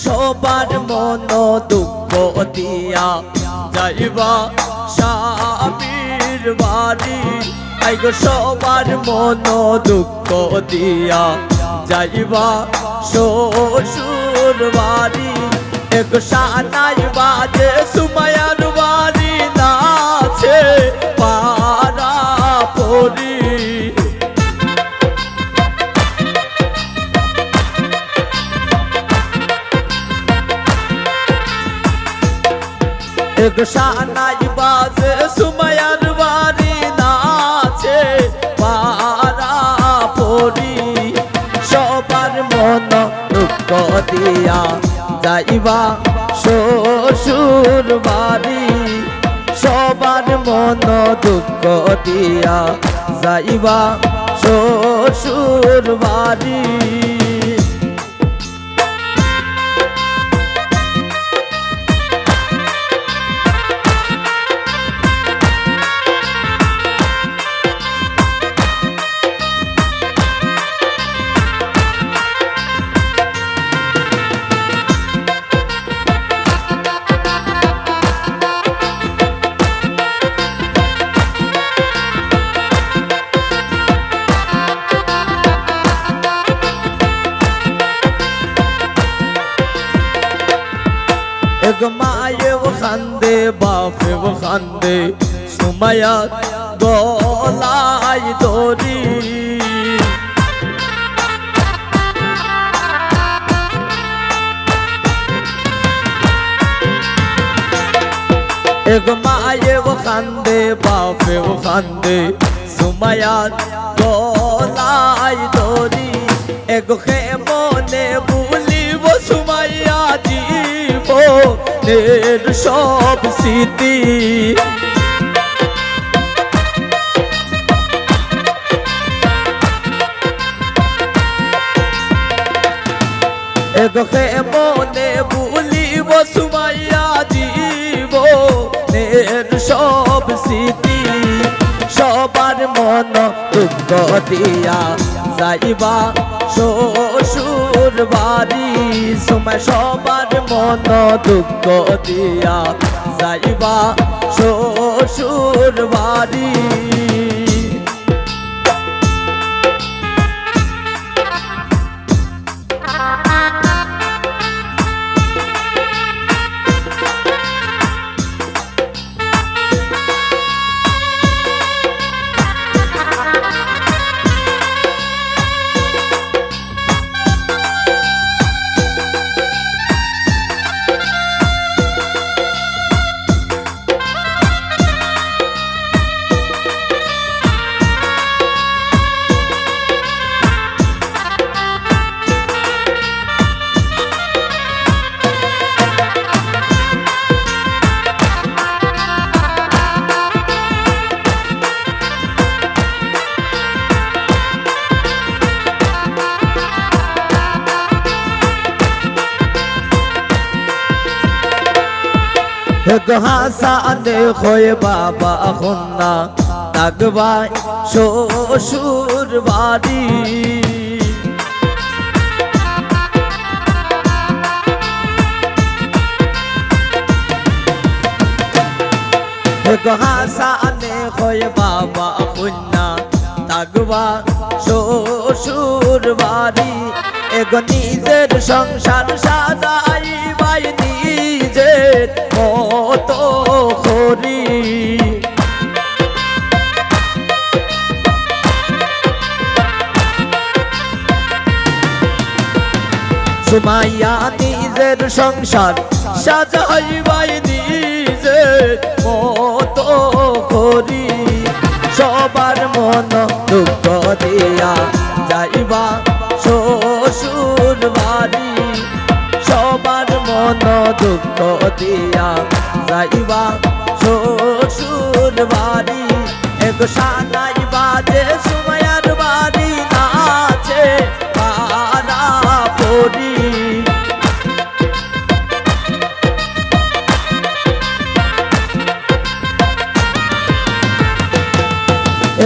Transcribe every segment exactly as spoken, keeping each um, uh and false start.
সবার মন দুঃখ দিয়া যাইবা স্বামীর বাড়ি। আইগো, সবার মন দুঃখ দিয়া যাইবা শ্বশুর বাড়ি। এগো, শাহনাই বাজে সুমাইয়ার বাড়ি নাচে পাড়া পড়ি। এগো, শাহনাই বাজে সুমাইয়ার বাড়ি নাচে পাড়া পড়ি। সবার মন দুঃখ দিয়া যাইবা শ্বশুর বাড়ি। সবার মন দুঃখ দিয়া যাইবা শ্বশুর বাড়ি। এগো, মায়েও কান্দে, বাপেও কান্দে, সুমাইয়া গলায় দড়ি। এগো, মায়েও কান্দে, বাপেও কান্দে, সুমাইয়ার গলায় দড়ি। এগো, কেমনে ভুলিব সুমাইয়া জীবনের সব স্মৃতি। এগো, কেমনে ভুলিব সুমাইয়া জীবনের সব স্মৃতি। সবার মন দুঃখ দিয়া যাইবা শ্বশুর বাড়ি। সুমাইয়া, সবার মন দুঃখ দিয়া যাইবা শ্বশুর বাড়ি। এগো, হাসানে কয় বাবা কন্যা থাকবায় শ্বশুর বাড়ি। এগো, হাসানে কয় বাবা কন্যা থাকবা শ্বশুর বাড়ি। এগো, নিজের সংসার সাজাইবায় নিজের মতো করি। সুমাইয়া নিজের সংসার সাজাইবায় নিজের মতো করি। সবার মন দুঃখ দিয়া যাইবা শ্বশুর বাড়ি। সবার মন দুঃখ দিয়া যাইবা শ্বশুর বাড়ি। এগো, শাহনাই বাজে সুমাইয়ার বাড়ি নাচে পাড়া পড়ি।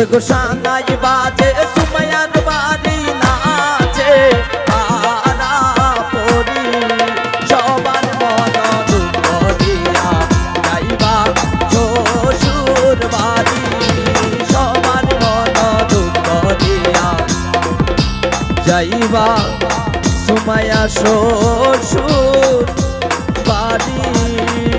এগো, শাহনাই বাজে সুমাইয়ার বাড়ি নাচে পাড়া পড়ি। যাইবা সুমাইয়া শ্বশুর বাড়ি।